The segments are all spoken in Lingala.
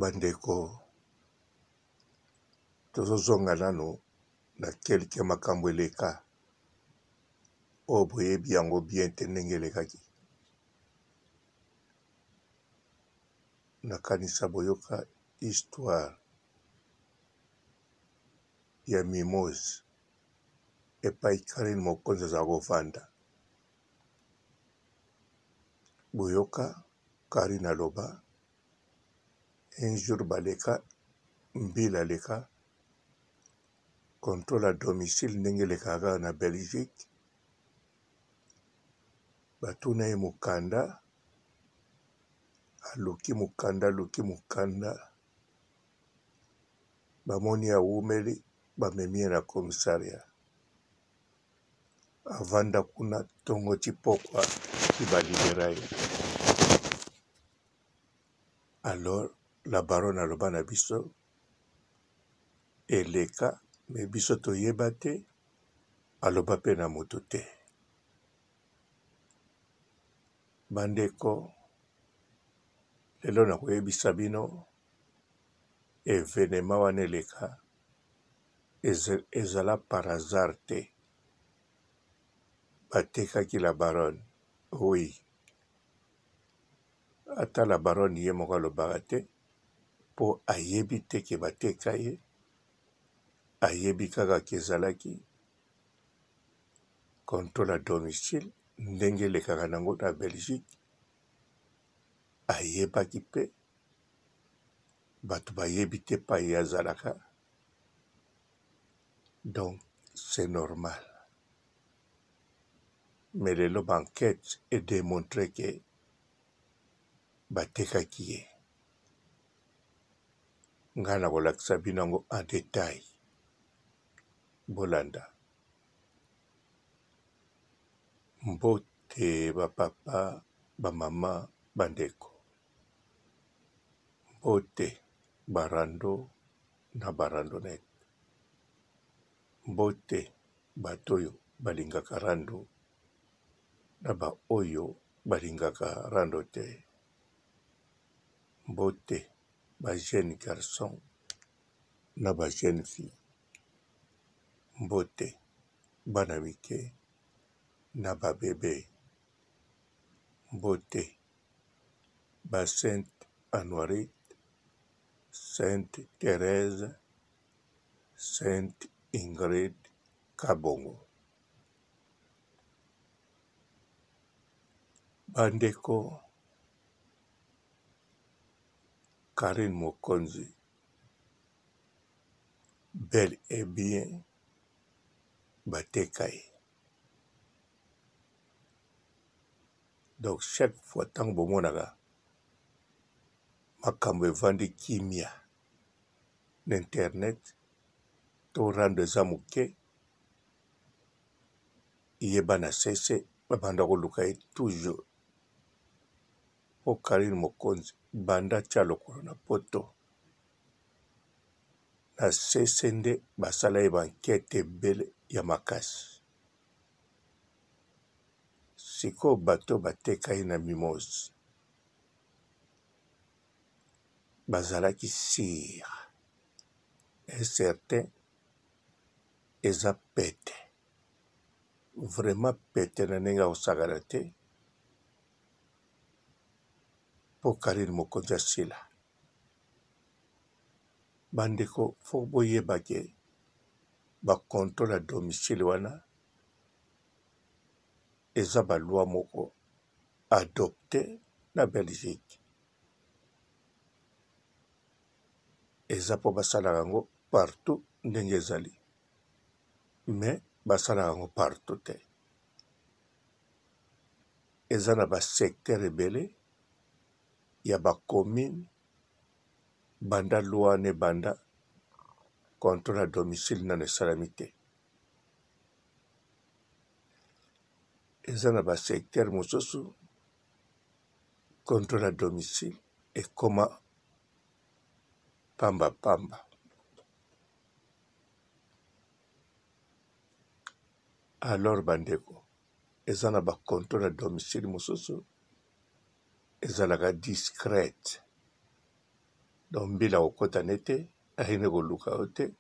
Bandeko tozozonga nanu na quelque makambo eleka oyo boyebi yango bien te ndenge elekaki. Nakanisa boyoka histoire ya Mimose epai Carine Mokonzi azala kovanda. Boyoka Carine aloba un jour baleka mbila aleka controle à domicile ndenge elekaka kaka na Belgique batuna ye mokanda aluki mokanda aluki mokanda bamoni awumeli bamemi ye na commissariat avanda kuna tongo ti pokwa ti ba libera ye alors la baronne aloba na biso eleka me biso toyeba te aloba pe na moto te bandeko lelo nakoyebisa bino evenema wana eleka ezala par hasard te batekaki la baronne oui ata la baronne ye moko alobaka te po ayebi te ke bateka ye ayebi kaka ke ezalaki controle à domicile ndenge elekaka nango na Belgique ayebaki pe bato bayebi te epai ye azalaka donc c'est normal mais lelo ba enquete e demontre ke batekaki ye ngai nakolakisa bino yango en detail bolanda mbote ba papa ba mama ba ndeko mbote ba rando na ba randonnette mbote bato oyo balingaka rando na ba oyo balingaka rando te mbote ba jeune garçon na ba jeune fille mbote bana mike na ba bebe mbote ba sainte Anuarite, sainte Therèse, sainte Ingrid Kabongo. Bandeko Carine Mokonzi bel et bien bateka ye. Donc chaque fois ntango bomonaka makambo evandi kimia na internet to rando eza moke yeba na sese babanda koluka ye toujours po Carine Mokonzi banda atia lokolo na poto na sese nde basala ye ba enquete ebele ya makasi. Sikoyo bato bateka ye na mimose bazalaki sur et certain eza pete vraiment pete na ndenge ya kosakana te po Carine mokonzi asila. Bandeko faut boyeba ke ba controle ya domicile wana eza ba loi moko adopte na Belgique eza po basalaka yango partout ndenge ezali mais basalaka yango partout te eza na ba secteur ebele ya ba commune banda loi wana ebanda controle à domicile nanu esalami te eza na ba secteur mosusu controle à domicile ekoma pamba pamba alors bandeko eza na ba controle à domicile mosusu ezalaka discrète. Donc mbila akokota ne te, ayei koluka yo te,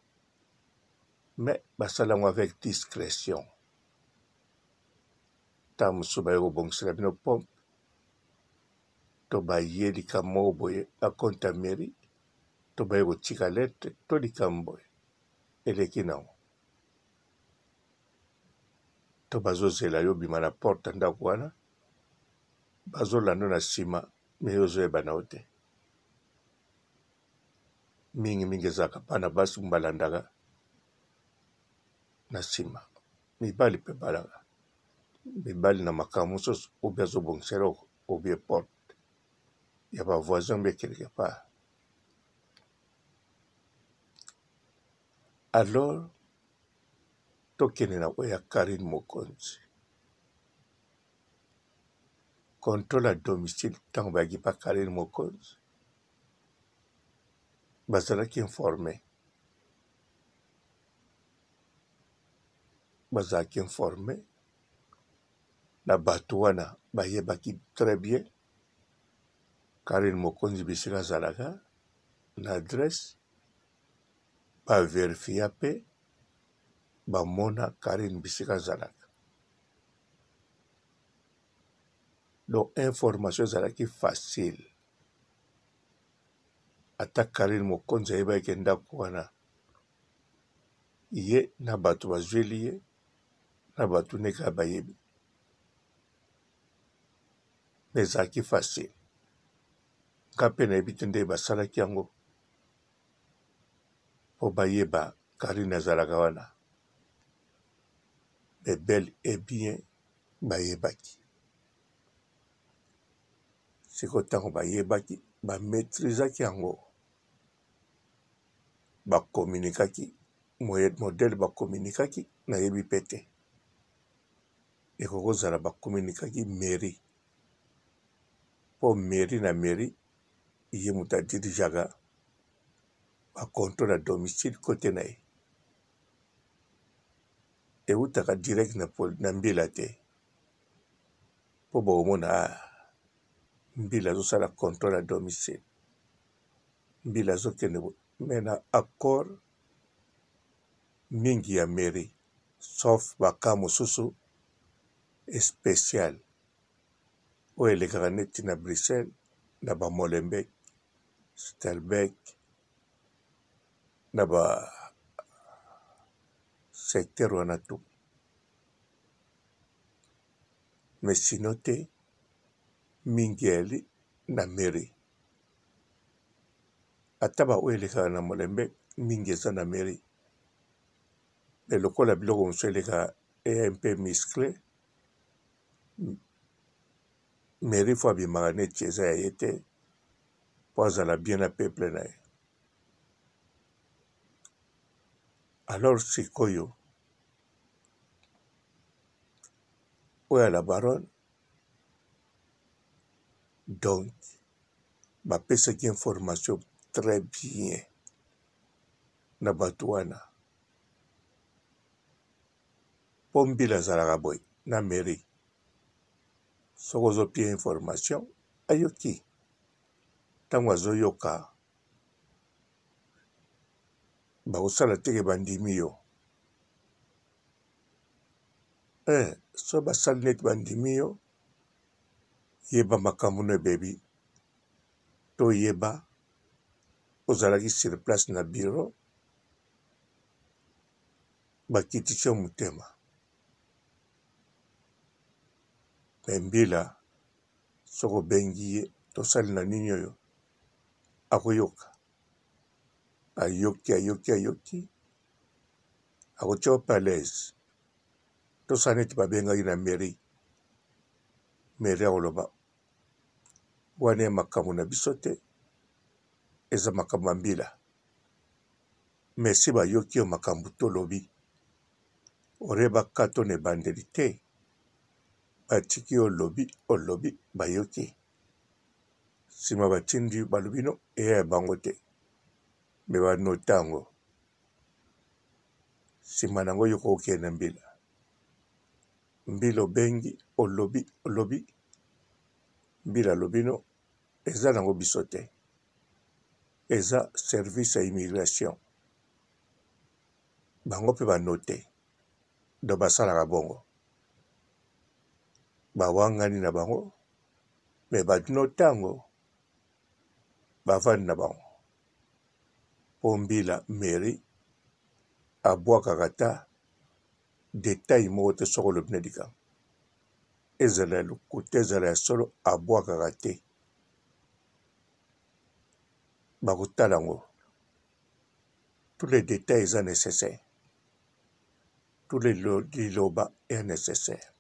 mais basala yango avec discretion. Ntango mosusu baye kobongisela bino pompe to baye likambo moko boye na compte ya mairie to baye kotika lettre to likambo boye eleki nango to bazozela yo obima na porte ya ndako wana bazolanda yo na nsima me yo ozoyeba na yo te. Mingi mingi ezalaka bana basi balandaka na nsima, mibali mpe balaka mibali na makambo mosusu obi azobongisa eloko obi porte ya ba voisin obi quelque part. Alors tokende na oyo ya Carine Mokonzi. Controle à domicile ntango bayaki pa Carine Mokonzi bazalaki informe, bazalaki informe na bato wana bayebaki très bien Carine Mokonzi bisika azalaka na adresse ba verifia pe bamona Carine bisika azalaka. Donc information ezalaki facile. Ata Carine Mokonzi ayebaki ke ndako wana ye na bato bazweli ye na bato nde kaka bayebi. Mais ezalaki facile. Nga mpe nayebi te nde basalaki yango mpo bayeba Carine azalaka wana. Mais bel et bien bayebaki. Sikoyo ntango bayebaki, ba maitrisaki yango, ba communiquaki, modèle ba communiquaki nayebi mpe te. Ekoki kozala ba communiquaki mairie mpo mairie na mairie ye moto a dirigeaka ba controle à domicile cote na ye. Ewutaka direct na mbila te mpo bokomona ah, mbila azosala controle à domicile, mbila azokende mais na accord mingi ya mairie sauf ba cas mosusu special oyo elekaka neti na Bruxelles na ba Molenbeek, Sterbeek na ba secteur wana tout. Mais sinon te mingi eyali na mairie. Ata ba oyo elekaka na Molenbeek mingi eza na mairie. Mais lokola biloko mosusu elekaka eya un peu muscle, mairie faut abimaka neti eza ya ye te po azala bien na peuple na ye. Alors sikoyo oyo ya la baronne donc bapesaki information très bien na bato wana mpo mbila azalaka boye na mairie soki ozopia information ayoki ntango azoyoka bakosala teke bandimi yo eh, so basali neti bandimi yo yeba makambo no ebebi to yeba ozalaki sur place na bureau bakitisi yo motema me mbila soki obengi ye tosali na nini oyo akoyoka ayoki ayoki ayoki akotia yo mpe à l'aise tosala neti babengaki na mairie mairie akoloba wana ya makambo na biso te eza makambo ya mbila mais si bayoki yo makambo tolobi oreba kato na ebandeli te batiki yo olobi olobi bayoki nsima batindi balobi no eya ya bango te me banota yango nsima na yango yo kokende na mbila mbila obengi olobi olobi mbila alobi no eza nango biso te. Eza service ya immigration bango pe ba note donc basalaka bongo bawangani na bango mais ba note yango bavandi na bango po mbila mairie abwakaka ata detail moko te soki olobi na likambo ezala ya lokuta ezala ya solo abwakaka te. Bakotala yango tous les details eza necessaire tous les liloba eza necessaire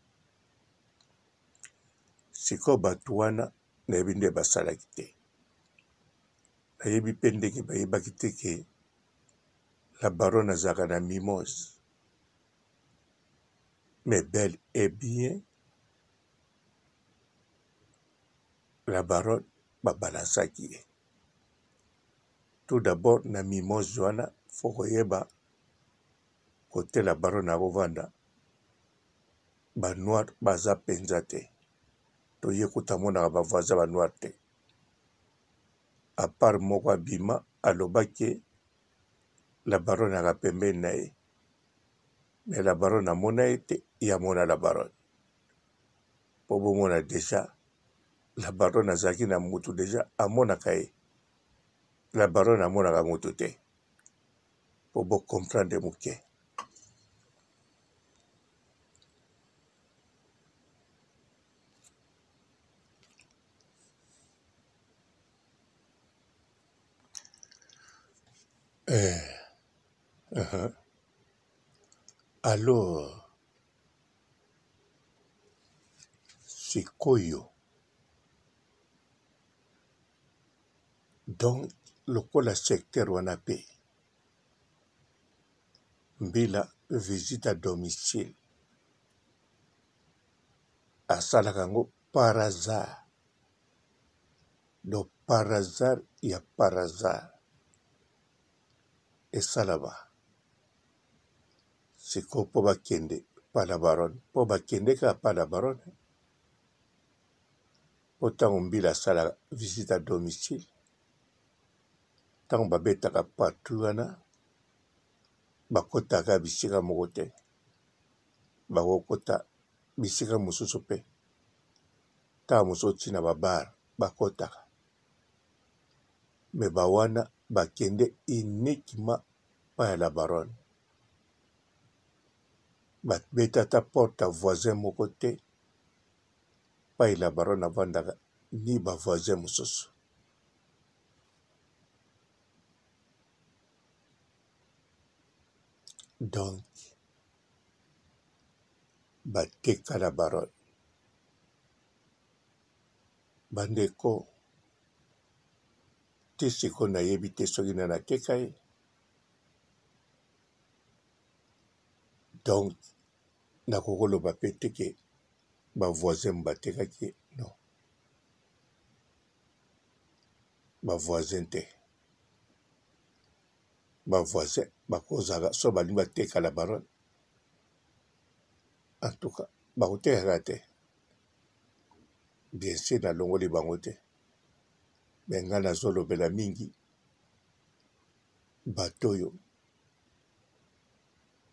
sikoyo bato wana nayebi nde basalaki te nayebi mpe ndenge bayebaki te ke la baronne azalaka na mimose mais bel et bien La baronne ba balansaki ye. Tout d'abord na mimose wana faut koyeba cote la baronne akovanda ba noir baza penza te. To ye kutu amonaka ba voisin ba noir te. A part moko abima aloba ke la baronne aka pembeni na ye. Mais la baronne amona ye te, ye amona la baronne. Po bomona dejà la baronne azalaki na mutu dejà amonaka ye la baronne amonaka mutu te po bo comprendre muke. Eh, uh -huh. Alors Sikoyo donc lokola secteur wana pe mbila visite à domicile asalaka yango par hasard donc par hasard ya par hasard esalama. Sikoyo po bakende pa la baronne po bakende kaka pa la baronne po tango mbila asalaka visite à domicile tango babetaka partout wana bakotaka bisika moko te bakokota bisika mosusu pe tango mosusu ti na ba bar bakotaka mais ba wana bakende uniquement pa ya la baronne Ba beta ata porte ya voisin moko te epai la baronne avandaka ni ba voisin mosusu. Donc bateka la baronne. Bandeko ti sikoyo nayebi te soki nani ateka ye. Donc nakoki koloba pe te ke ba voisin batekaki ye non ba voisin te ba voisin bakozala soki balingi bateka la baronne en tout cas bakoteka kaka te bien sur nalongoli bango te mais ngai nazolobela mingi bato oyo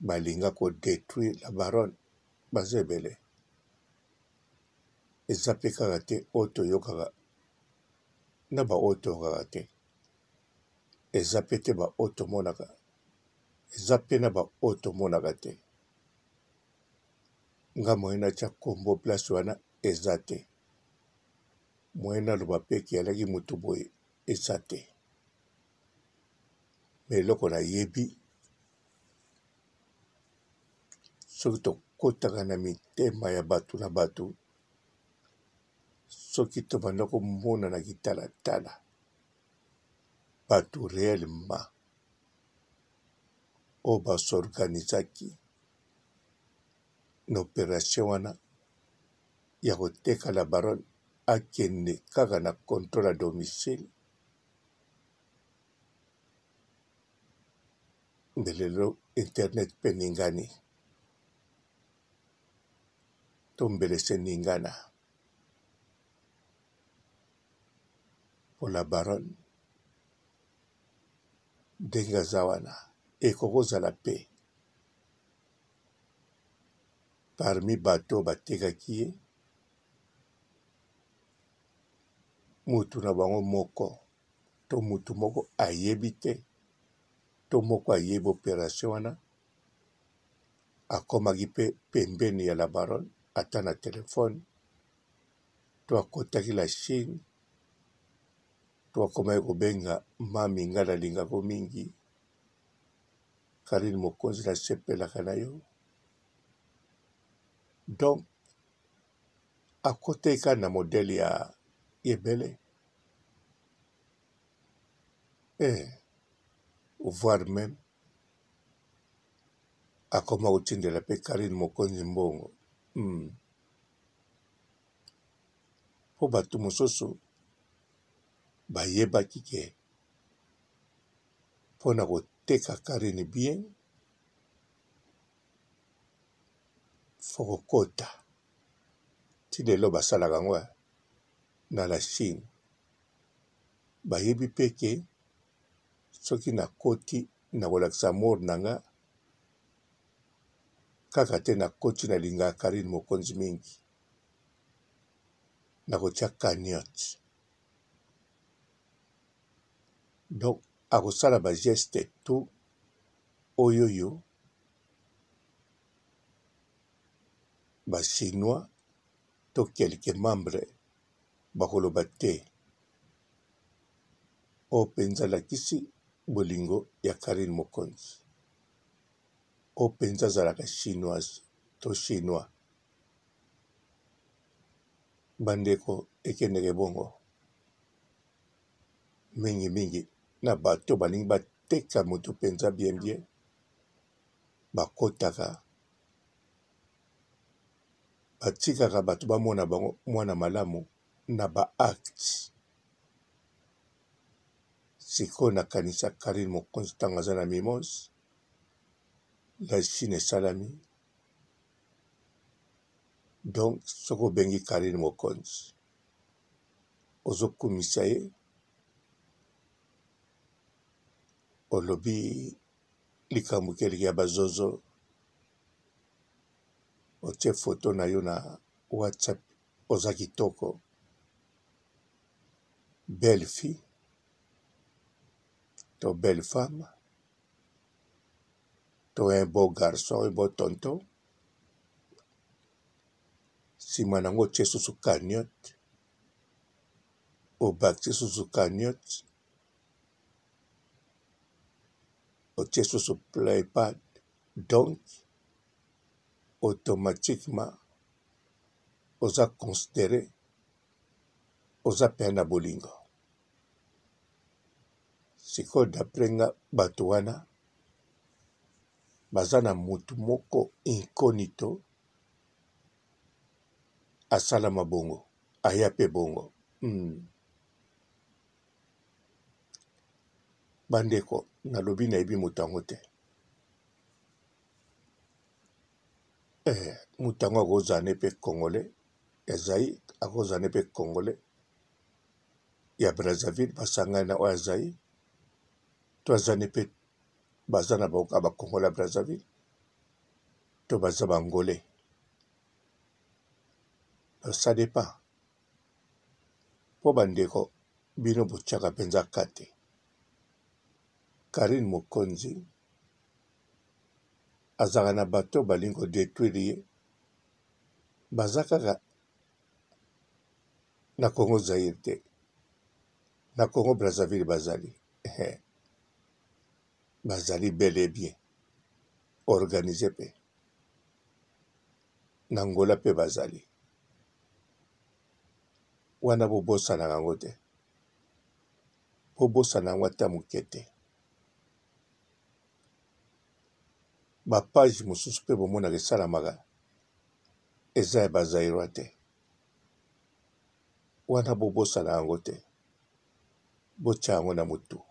balinga ko detruire la baronne baza ebele eza pe kaka te oyo toyokaka na ba oyo toyokaka te eza pe te ba oyo tomonaka eza pe na ba oyo tomonaka te nga moyen natia kombo place wana eza te moyen naloba pe ke alaki mutu boye eza te mais eloko nayebi soki tokotaka na mitema ya bato na bato soki tobanda komona na kitalatala bato reellement oyo ba s'organisaki na operation wana ya koteka la baronne akende kaka na controle à domicile nde lelo internet mpe eningani to mbele esi eningana mpo la baronne. Ndenge aza wana ekoki kozala pe parmi bato oyo batekaki ye mutu na bango moko to mutu moko ayebi te to moko ayebi operation wana akomaki pe pembeni ya la baronne ata na telephone to akotaki la Chine to akomaki kobenga mami nga nalingako mingi Carine Mokonzi nasepelaka na yo donc akotaki kaka na modèle ya ebele eh voire meme akoma kotindela pe Carine Mokonzi mbongo hum po batu mosusu bayebaki ke pona koteka Carine bien faut kokota ti lelo basalaka yango na la Chine bayebi pe ke soki nakoti nakolakisa amour na nga kaka te nakoti nalingaka Carine Mokonzi mingi nakotia cagnotte donc akosala ba geste tout oyoyo ba chinois to quelques membres bakoloba te oyo penza alakisi bolingo ya Carine Mokonzi oyo penza azalaka chinoise to chinois ba ndeko ekendeke bongo mingi mingi na bato balingi bateka moto penza bien bien bakotaka batikaka bato bamona bango mwana malamu na ba actes sikoyo nakanisa Carine Mokonzi ntango aza na Mimose la Chine esalami donc soki obengi Carine Mokonzi ozokumisa ye olobi likambo keleke ya bazozo otie photo na yo na WhatsApp oza kitoko belle fille to belle femme to un beau garçon un beau tonton nsima na yango otie susu cagnotte obakisi susu cagnotte otie susu playpad donc automatiquement oza considere oza pene na bolingo sikoyo d'après nga bato wana baza na mutu moko incognito asalama bongo aya pe bongo hmm. Bandeko nalobi nayebi moto yango te eh, moto yango akozala ne mpe congolais ya Zaïre, akozala ne mpe congolais ya Brazzaville basangani na oyo ya Zaïre, to aza ne mpe baza na bango kaka ba congolais ya Brazzaville to baza ba angolais ça dépend po ba ndeko bino botiaka penza cas te Carine Mokonzi azalaka na bato oyo balingi ko detruire ye baza kaka na Congo Zaïre te na Congo Brazzaville bazali bazali bel et bien organise pe na Angola pe bazali wana bobosanaka yango te bobosana yango ata moke te ba page mosusu pe bomonaka esalamaka eza ya ba zairois te wana bobosana yango te botia yango na mutu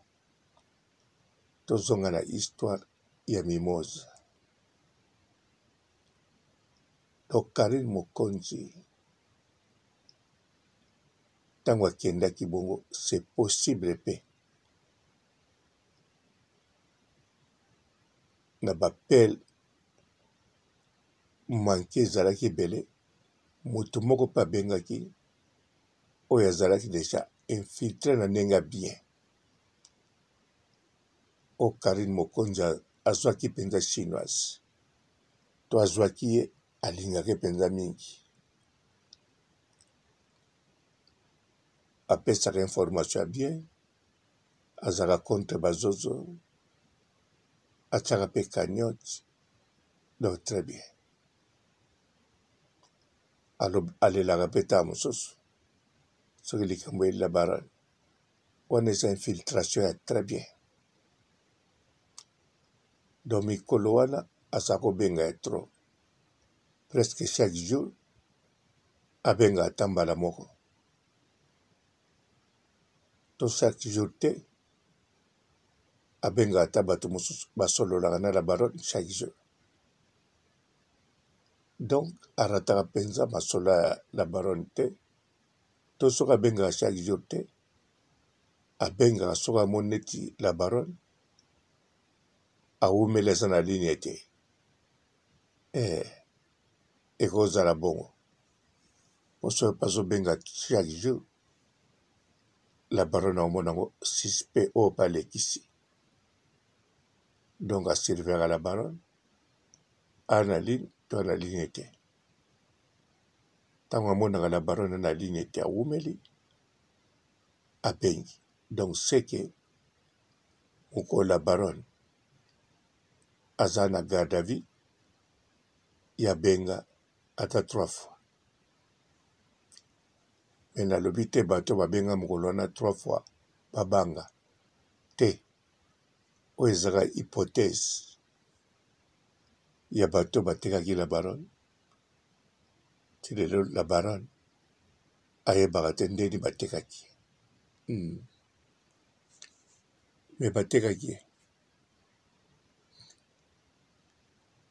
tozonga na histoire ya mimose donc Carine Mokonzi ntango akendaki bongo c'est possible pe. Na ba appel manque ezalaki ebele, moto moko pe abengaki oyo azalaki dejà infiltre na ndenge ya bien. Oyo Carine Mokonzi azwaki penza chinoise to azwaki ye alingaka ye penza mingi. Apesaka information ya bien, azalaka contre ba zozo, atiaka pe cagnotte donc très bien. Alelaka pe tango mosusu soki likambo eyeli la baronne. Wana eza infiltration ya très bien. Donc mikolo wana aza kobenga ye trop presque chaque jour abenga ata mbala moko to chaque jour te abenga ata bato mosusu basololaka na la baronne chaque jour. Donc arataka mpenza masolo ya la baronne te to soki abengaka chaque jour te abengaka soki amoni neti la baronne awumeli aza na ligne te eh, ekozala bongo po soki azobenga chaque jour la baronne akomona yango suspect oyo pe alekisi donc a surveillaka la baronne aza na ligne to aza na ligne te ntango amonaka la baronne na ligne te awumeli abengi donc ce que mokolo la baronne aza na garde à vue ya benga ata trois fois mais nalobi te bato babenga mokolo wana trois fois babanga te oyo ezalaka hypothèse ya bato batekaki la baronne ti lelo la baronne ayebaka te ndeni batekaki ye. Mais batekaki ye.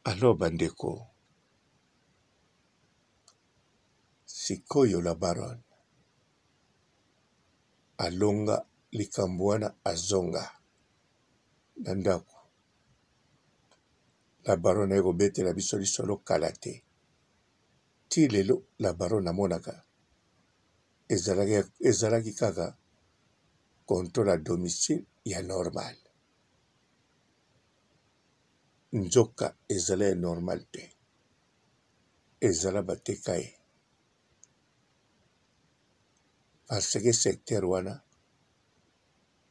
Alors bandeko, sikoyo la baronne alonga likambo wana azonga na ndako. La baronne aye kobetela biso lisolo kala te. Ti lelo la baronne amonaka ezalaki, ezalaki kaka controle à domicile ya normal. Nzoka ezala ya normal te. Ezala bateka ye. Parce que secteur wana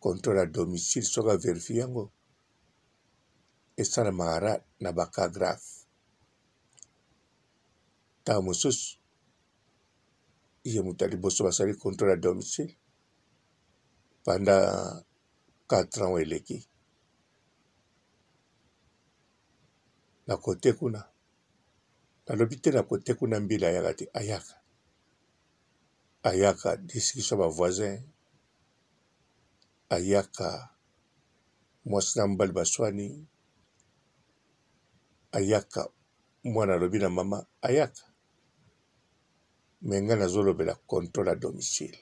controle à domicile soki a verifier yango esalamaka rare na ba cas grave. Ntango mosusu ye moto ya liboso basali controle à domicile pendant 4 ans eleki na kote kuna nalobi te na kote kuna mbila ayaka te ayaka ayaka discussion ba voisin ayaka mwasi na mobali baswani ayaka mwana alobi na mama ayaka me ngai nazolobela controle à domicile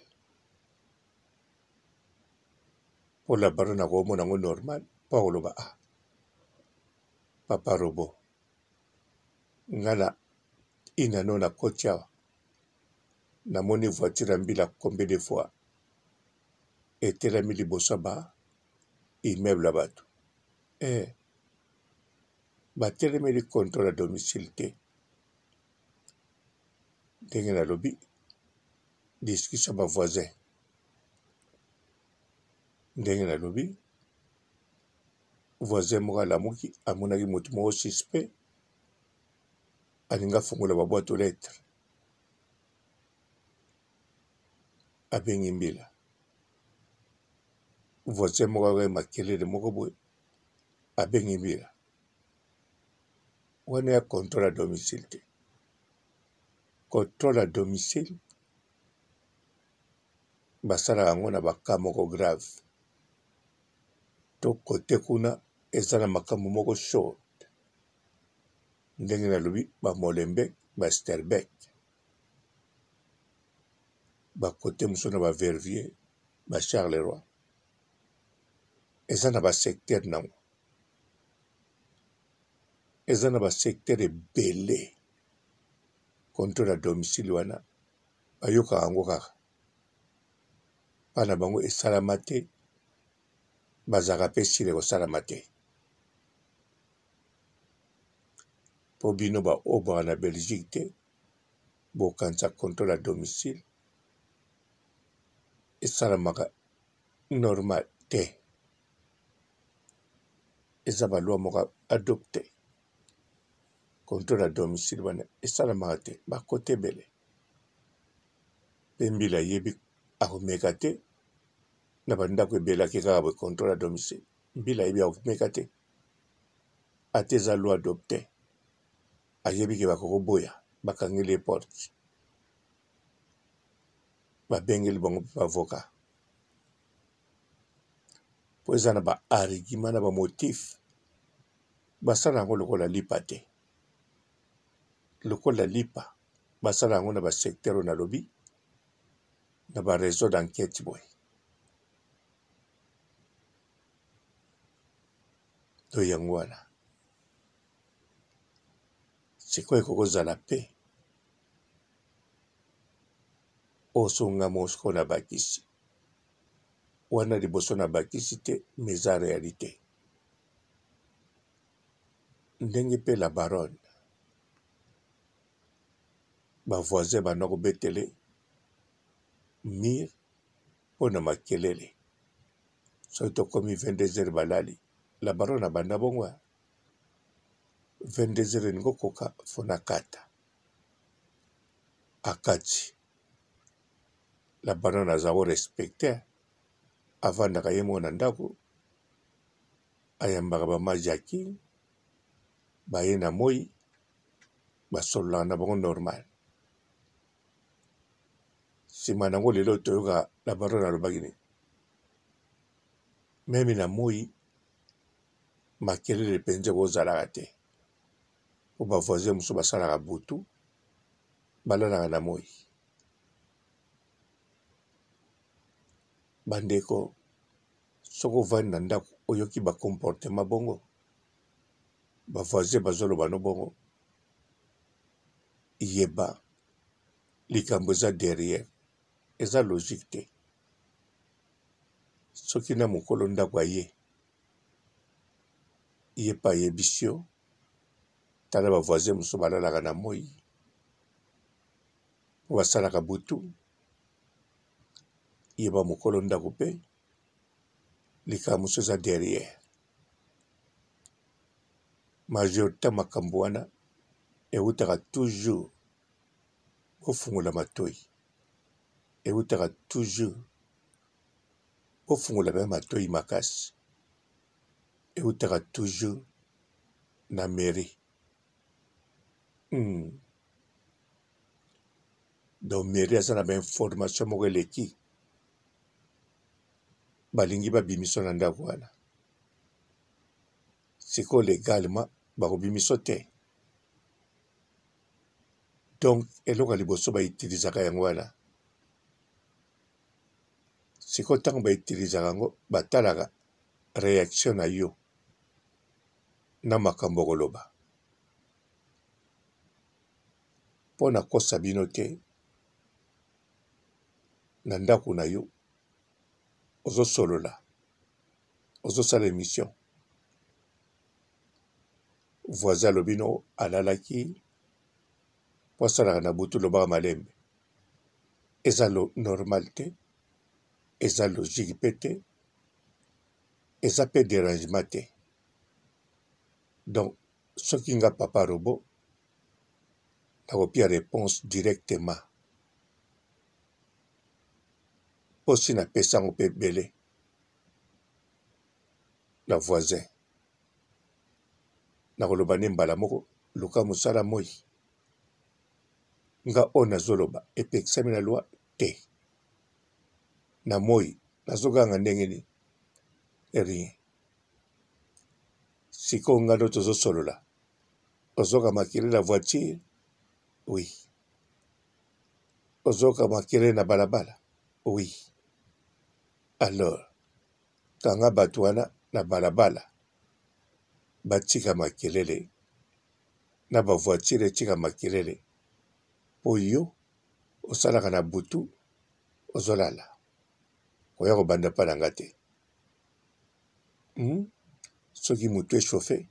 mpo la baronne akomona yango normal mpo akoloba ah papa robot nga na inano na koti awa namoni voiture ya mbila combien de fois etelami liboso ya ba immeuble ya bato eh batelemeli controle ya domicile te ndenge nalobi discussion ba voisin ndenge nalobi voisin moko alamuki amonaki moto moko suspect alingi afongola ba boîte aux lettres abengi mbila voisin moko ayoki makelele moko boye abengi mbila wana ya controle ya domicile te controle ya domicile basalaka yango na ba cas moko grave to kote kuna eza na makambo moko chaud ndenge nalobi ba Molenbeek ba Sterbeek ba kote mosusu na ba Verviers ba Charleroi eza na ba secteur nango. Eza na ba secteur ebele controle à domicile wana bayokaka yango kaka epa na bango esalama te bazalaka pe sur ekosalama te po bino ba oyo bozalaka na Belgique te bokanisa controle à domicile esalamaka normal te. Eza ba loi moko adopte controle à domicile wana esalamaka te ba cote ebele pe mbila ayebi akomeka te na ba ndako ebele ake kaka boye controle à domicile mbila ayebi akomeka te ata eza loi adopte ayebi ke bakokoboya bakangeli ye porte babengeli bango mpe avocat po eza na ba argument na ba motif basala yango lokola lipa te lokola lipa basala yango na ba secteur oyo nalobi na ba raison d'enquete boye to yango wana sikoyo ekoki kozala pe osunga mosiko na bakisi wana liboso na bakisi te mais eza realite ndenge pe la baronne ba voisin banda kobetele mur pona makelele soki tokomi 22 heures balali la baronne abanda bongo 22 heures elingi kokoka faut nakata akati La banane aza ko respecter avandaka ye moko na ndaku ayambaka ba ma Jackie baye na moyi basololaka na bango normal sima na yango lelo toyoka la baronne alobaki nini meme na moyi makelele penza ekozalaka te po ba voisin mosusu basalaka butu balalaka na moyi. Ba ndeko soki ovandi na ndaku oyoki ba comportement bongo ba voisin bazo loba no bongo yeba likambo eza derrière eza logique te soki na mokolo ndaku aye ye pe ayebisi yo tala ba voisin mosusu balalaka na moyi po basalaka butu yeba mokolo ndako pe likambo mosusu eza derrière majorite ya makambo wana ewutaka toujours bofungola matoyi ewutaka toujours bofungola pe matoyi makasi ewutaka toujours na mairie hum. Donc mairie aza na ba information moko eleki balingi babimiso na ndako wana sikoyo legalement bakobimiso te donc eloko ya liboso ba utilisaka yango wana sikoyo ntango ba utilisaka yango batalaka reaction na yo na makambo okoloba Mpo na kosa bino te, na ndaku na yo ozo solola, ozo sala emission, voisin alobi no alalaki po asalaka na butu lobaka malembe, eza normal te, eza logique pe te, eza pe derangement te. Donc soki nga papa robot nakopia reponse directement po si napesa yango pe ebele na voisin nakoloba nde mbala moko luka mosala moi nga oyo nazoloba epekisami na loi te na moi nazoganga ndenge nini rien sikoyo nga ndo tozosolola Ozoka makelele na voiture? Oui. Ozoka makelele na balabala? Oui. Alors, kanga bato wana na balabala batika makelele. na ba voiture etika makelele po yo osalaka na butu ozolala koya kobanda epa na nga te hmm? Soki mutu echauffe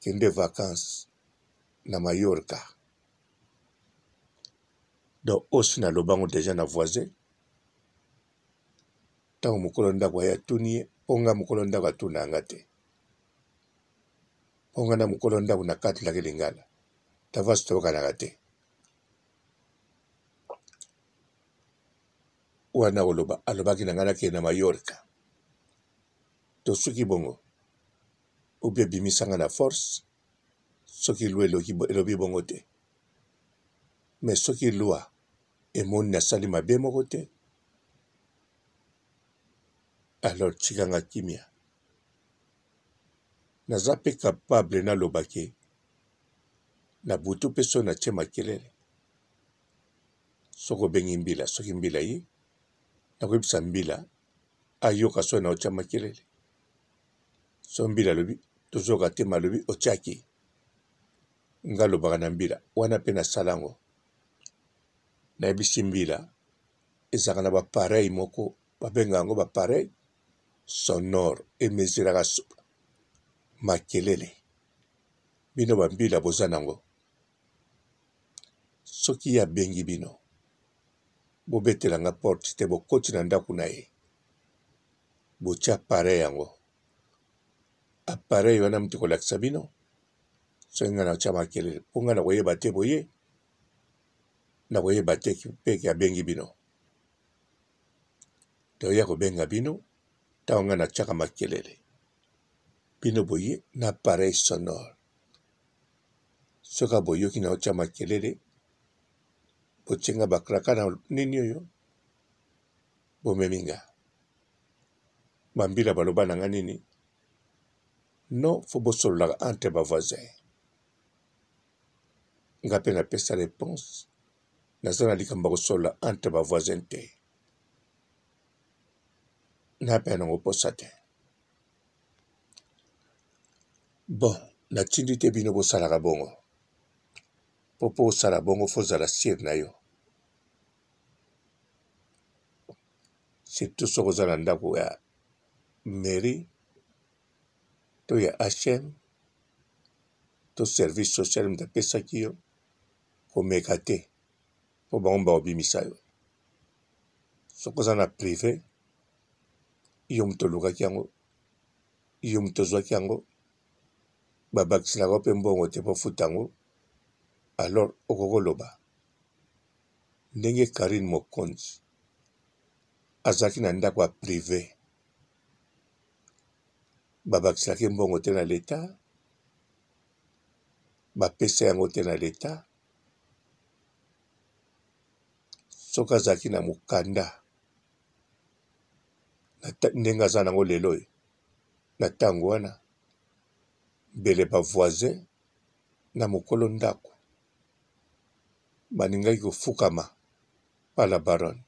kende vacances na Mallorca. Donc osi naloba yango dejà na voisin ntango mokolo ndako aye atuni ye mpo nga mokolo ndako atuna nga te mpo nga na mokolo ndako na katelaki lingala tavasi toyokanaka te wana koloba alobaki na ngai nakende na Mallorca tosuki bongo ou bien bimisa nga na force soki loi elobi bongo te mais soki loi emoni nasali mabe moko te alors tika nga kimia naza pe capable naloba ke na butu pe soki natie makelele soki obengi mbila soki mbila aye nakoyebisa mbila ayoka soki naotia makelele soki mbila alobi tozoyoka te mais alobi otiaki nga alobaka na mbila wana pe nasala yango nayebisi mbila ezalaka na ba appareil moko babengaka yango ba appareil sonore e mesuraka makelele bino ba mbila boza na yango soki ye abengi bino bobetela nga porte te bokoti na ndako na ye botia appareil yango appareil wana moto ekolakisa bino soki ngai natia makelele mpo ngai nakoyeba te boye nakoyeba te mpe ke abengi bino toya kobenga bino ntango ngai natiaka makelele bino boye na appareil sonore soki boyoki na otya makelele botie nga bakraka na nini oyo bomemi nga bambila baloba na nga nini non fo bosololaka entre ba voisin nga mpe napesa reponse naza na likambo ya kosolola entre ba voisin te na mpe nango mposa te bon natindi te bino bosalaka bongo mpo mpo osala bongo fo ozala sire na yo surtout soki oza na ndako ya mairie to ya HM to service social moto apesaki yo komeka te mpo bango bakobimisa yo soki oza na prive yo moto olukaki yango yo moto ozwaki yango babakiselaka yo mpe mbongo te mpo ofuta yango alors okoki koloba ndenge Carine Mokonzi azalaki na ndako ya prive babakiselaki ye mbongo te na leta bapesa yango te na leta soki azalaki na mokanda ndenge aza nango lelo oyo na ntango wana mbele ba voisin na mokolo ndako balingaki kofukama pa la baronne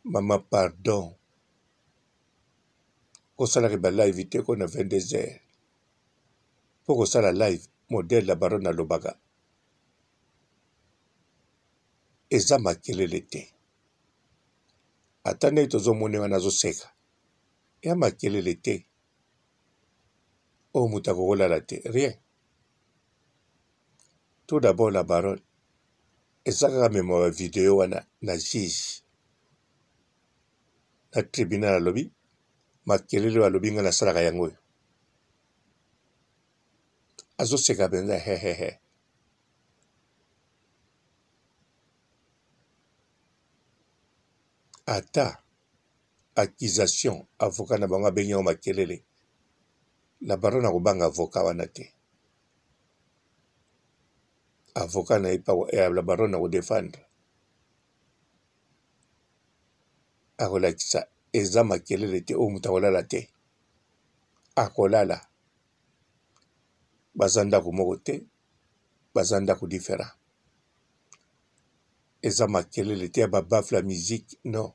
mama pardon kosalaka ba live te ko na 22 heures po kosala live modèle la baronne alobaka eza makelele te ata ndenge tozomona wana azoseka ya makelele te oyo moto akokolala te rien tout d'abord la baronne eza kaka mema ba video wana na juge na tribunal alobi makelele oyo alobi ngai nasalaka yango oyo azoseka mpenza hehehe ata accusation avocat na bango abengi yango makelele la baronne akobanga avocat wana te avocat na ye ya la baronne ako defendre akolakisa eza makelele te oyo moto akolala te akolala baza ndako moko te baza ndako different eza makelele te ya ba baffle ya musique non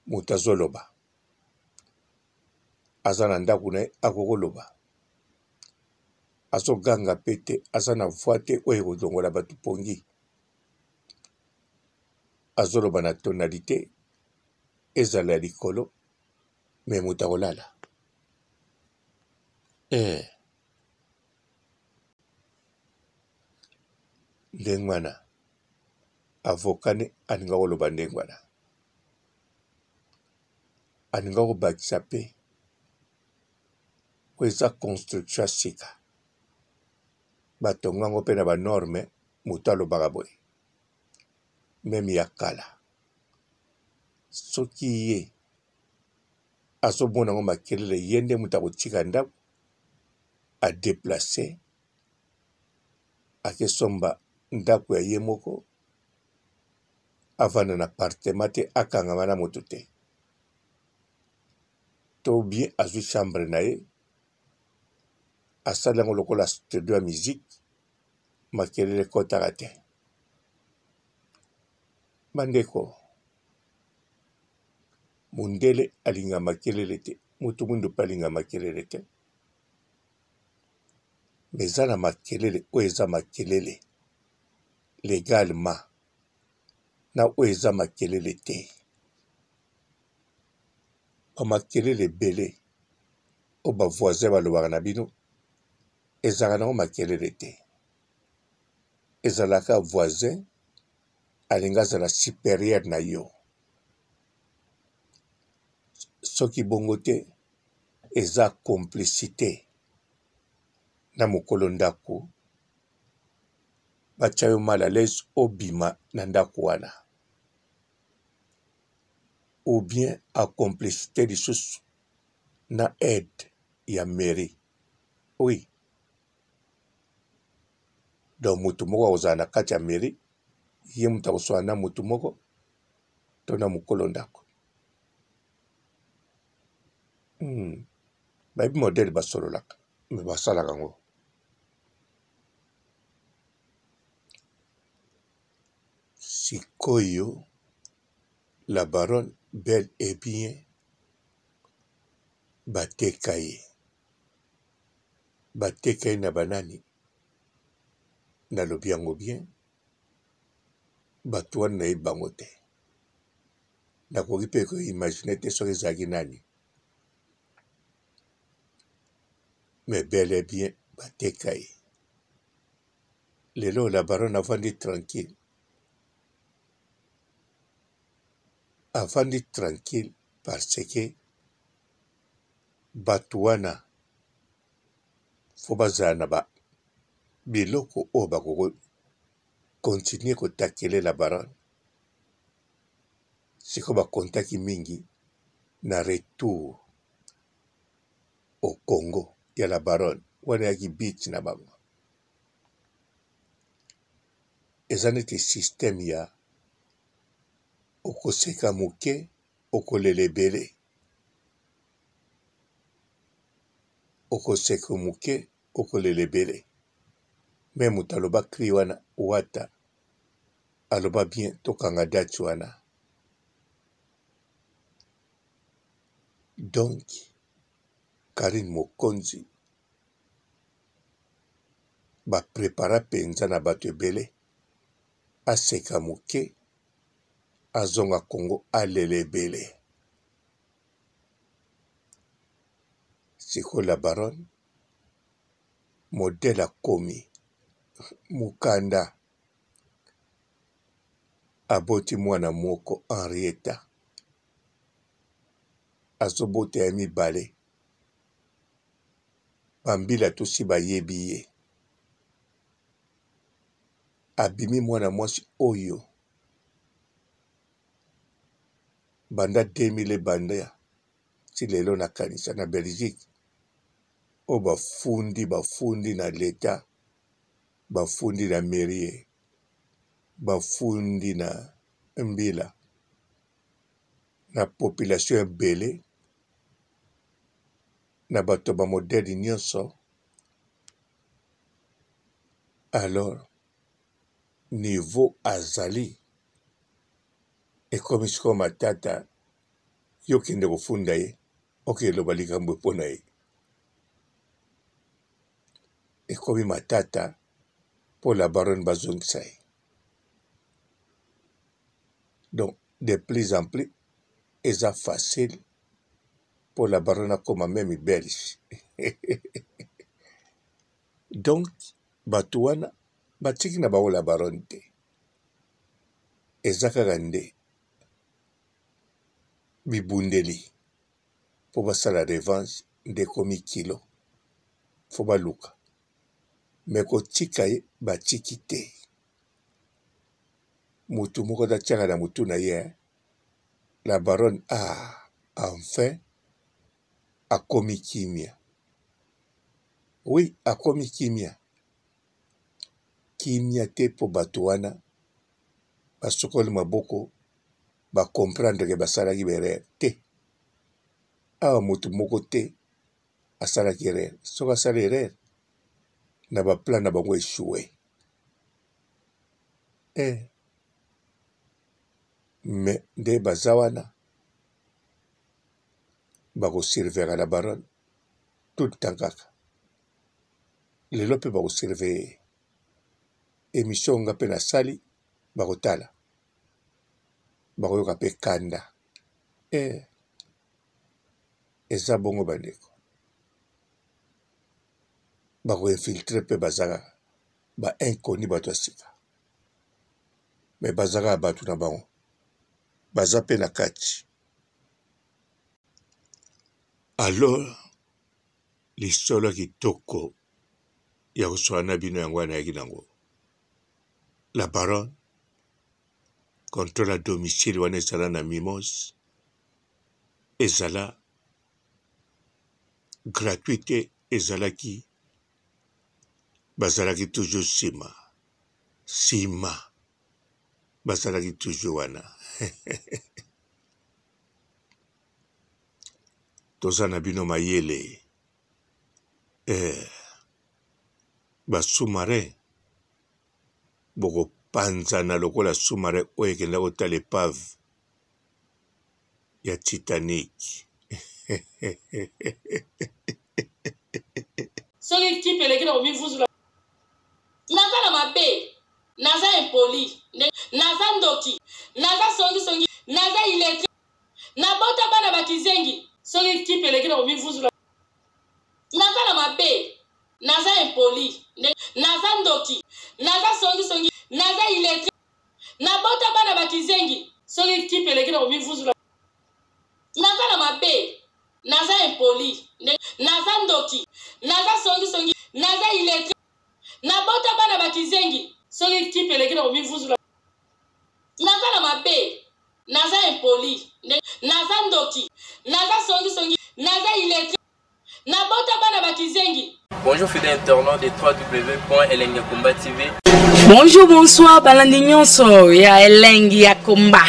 moto azoloba aza na ndako na ye akoki koloba. Azoganga pe te, aza na voix te oyo ekolongola bato pongi. Azoloba na tonalite ezala ya likolo mais moto akolala. Eh. Ndenge wana avocat ne alinga koloba ndenge wana alinga kobakisa pe oyo eza construction ya sika batonga yango mpe na ba norme moto alobaka boye meme ya kala soki ye azomona yango makelele ye nde moto akotika ndako a deplace akesomba ndako ya ye moko avanda na appartement te akangama na moto te to bien azwi chambre na ye asali yango lokola studio ya musique makelele ekotaka te bandeko mundele alinga makelele te moto mwindu mpe alinga makelele te me eza na makelele oyo eza makelele legalement na oyo eza makelele te Ba makelele ebele oyo ba voisin balobaka na bino ezalaka nango makelele te ezalaka voisin alingi azala superieur na yo soki bongo te eza complicite na mokolo ndako batia yo mal à l'aise obima na ndako wana. Ou bien a complicite lisusu na aide ya mairie oui donc mutu moko akozala na kati ya mairie ye mutu akoswana na mutu moko to na mokolo ndako Bayebi modèle basololaka mais basalaka yango. Sikoyo la baronne bel et bien bateka ye bateka ye na banani nalobi yango bien bato wana nayebi bango te nakoki mpe ko imagine te soki ezalaki nani mais bel et bien bateka ye lelo la baronne avandi tranquille avandi tranquille parce que bato wana fo bazala na ba biloko oyo bakoki continuer kotakele la baronne sikoyo bakontaki mingi na retour au Congo ya la baronne wana eyaki but na bango eza neti système ya okoseka moke okolela ebele okoseka moke okolela ebele me moto aloba cri wana wata aloba bien tokanga date wana donc Carine Mokonzi ba prepara penza na batu ebele aseka moke azonga Congo alela ebele sikoyo la baronne modèle akomi mukanda aboti mwana moko Henrietta azobota ya mibale ba mbila tosi bayebi ye abimi mwana mwasi oyo banda 2000 ebanda ti lelo nakanisa na Belgique oyo bafundi bafundi na l'etat bafundi na mairie bafundi na mbila na population ebele na bato ya ba modèle nyonso alors niveau azali ekomi sikoyo matata yo kende kofunda ye okende loba likambo mpo na ye. Ekomi matata mpo la baronne bazongisa ye. Donc de plus en plus eza facile mpo la baronne akoma meme belge. Donc bato wana batiki na bango la baronne te. Eza kaka nde bibundeli mpo basala revanche nde ekomi kilo. Faut baluka. Mais kotika ye batiki te. Mutu moko te atiaka na mutu na ye la baronne ah enfin akomi kimia. Oui akomi kimia. Kimia te mpo bato wana basokoli maboko ba comprendre que basalaki ba erreur te. Awa mutu moko te asalaki erreur. Soki asali erreur na ba plan na bango echoue. Eh. Mais nde baza wana bako surveillaka la baronne tout le temps kaka. Lelo pe bako surveiller ye. Emission nga pe nasali bakotala. Bakoyoka pe kanda. Eh. Eza bongo bandeko. Bako infiltrer pe baza kaka ba inconnu bato ya sika. Mais baza kaka bato na bango. Baza pe na kati. Alors lisolo kitoko ya kosolola na bino yango wana nayaki nango. La baronne controle à domicile wana ezala na mimose ezala gratuit te ezalaki bazalaki toujours sima sima bazalaki toujours wana toza na bino mayele eh, ba sous-marin bokopanzana lokola sous-marin oyo ekenda kotala epave ya Titanic. Soki kipe eleki na komivuzula. Naza na mabe, naza impoli, naza ndoki, naza songi songi, naza illettre, nabota bana ba kizengi. Soki kipe eleki na komivuzula. Naza na mabe, naza impoli, naza ndoki, naza songi songi, naza illettre, nabota bana ba kizengi. Soki kipe eleki na komivuzula. Naza na mabe, naza impoli, naza ndoki, naza songi songi, naza illettre, nabota bana ba kizengi. Soki kipe eleki na komivuzula. Naza na mabe, naza impoli, naza ndoki, naza songi songi, naza illettre, nabota bana ba kizengi. Bonjour fidèles internautes de www.elengiyakomba.tv. Bonjour, bonsoir, balandi nyonso ya Elengi ya Komba.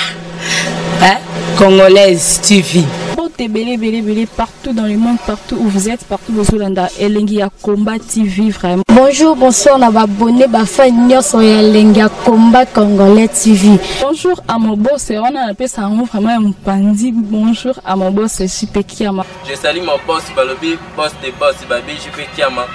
Hein? Congolaise TV. Mbote ebele ebele ebele partout dans le monde, partout où vous êtes, partout bozolanda Elengi ya Combat TV vraiment. Bonjour, bonsoir na ba abonné ba fan nyonso ya Elengi ya Combat Congolais TV. Bonjour à mon boss, wana napesa yango vraiment ya mopanzi. Bonjour à mon boss JP Kiama. Je salue mon boss balobi boss de boss babi JP Kiama.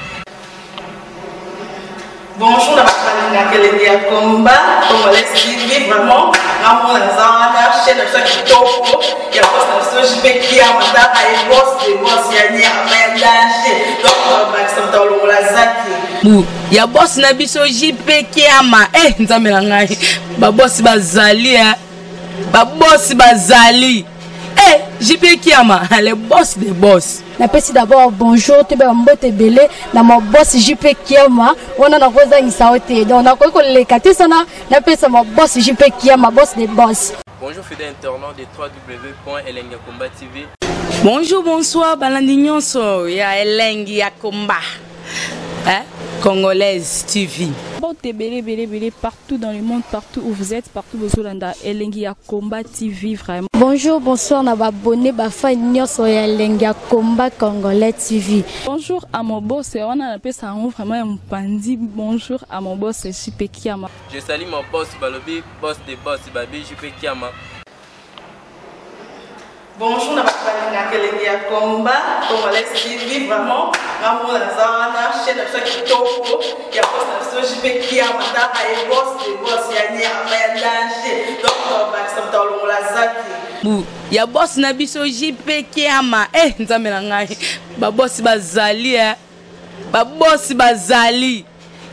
Bonjour na bato balingaka elengi ya combat congolais TV vraiment ngamona naza wana chaîne na biso ya kitoko ya boss na biso JP Kiama tala ye boss de boss ya nyama ya danger donc bakisa moto alongola zaki bu ya boss na biso JP Kiama eh nzambe na ngai ba boss bazali eh ba boss bazali eh JP Kiama le boss de boss. Napesi d'abord bonjour toyeba ba mbote ebele na ma boss JP Kiama wana nakozangisa yo te donc nakoki koleka te sana napesa ma boss JP Kiama boss de boss. Bonjour fidèles internautes de www.elengiyakomba.tv. Bonjour, bonsoir, balandi nyonso ya Elengi ya Komba. Hein? Congolaise TV. Mbote ebele ebele ebele partout dans le monde, partout où vous êtes, partout bozolanda Elengi ya Combat TV vraiment. Bonjour, bonsoir na ba abonné ba fan nyonso ya Elengi ya Combat Congolais TV. Bonjour à mon boss, wana napesa yango vraiment ya mopanzi. Bonjour à mon boss JP Kiama. Je salue mon boss balobi boss de boss babi JP Kiama. Bonjour na bato balingaka elengi ya Combat Congolais TV, vraiment ngamona naza wana, chaîne na biso ya kitoko ya boss na biso JP Kiama, taka ye boss de boss ya nyama ya danger. Donc tobakisa moto alongola zaki bu ya boss na biso JP Kiama. Eh, nzambe na ngai, babosi bazali, eh. Babosi bazali,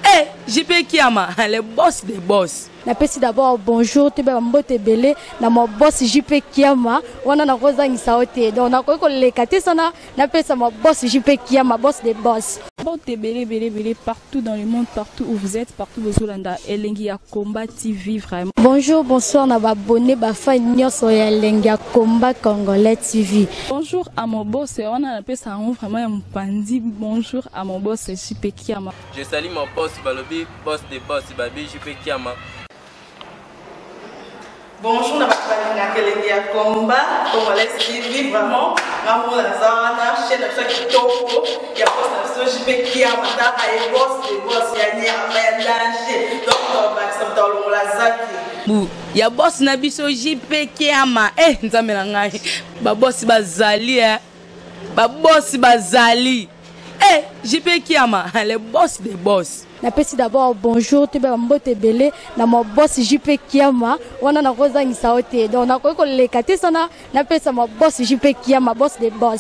eh, JP Kiama, le boss des boss. Napesi d'abord bonjour, toyeba bambote ebele na ma boss JP Kiama. Wana nakozangisa yo te, donc nakoki koleka te sana napesa ma boss JP Kiama, boss de boss. Mbote ebele ebele ebele partout dans le monde, partout où vous êtes, partout bozolanda Elengi ya Combat TV vraiment. Bonjour, bonsoir na babone, bafan nyonso ya Elengi ya Combat Congolais TV. Bonjour à mon boss, wana napesa yango vraiment ya mopanzi. Bonjour à mon boss JP Kiama. Je salue mon boss, balobi boss de boss, babi JP Kiama. Bonjour na bato balingaka Elengi ya Combat Congolais TV, vraiment ngamona naza wana, chaîne na biso ya kitoko ya boss na biso JP Kiama, taka ye boss de boss ya nyama ya danger. Donc tobakisa moto alongola zaki bu ya boss na biso JP Kiama. Eh, nzambe na ngai, babosi bazali, eh. Babosi bazali, eh, JP Kiama, le boss des boss. Napesi d'abord bonjour, toyeba bambote ebele na ma boss JP Kiama. Wana nakozangisa yo te, donc nakoki koleka te sana napesa ma boss JP Kiama, boss de boss.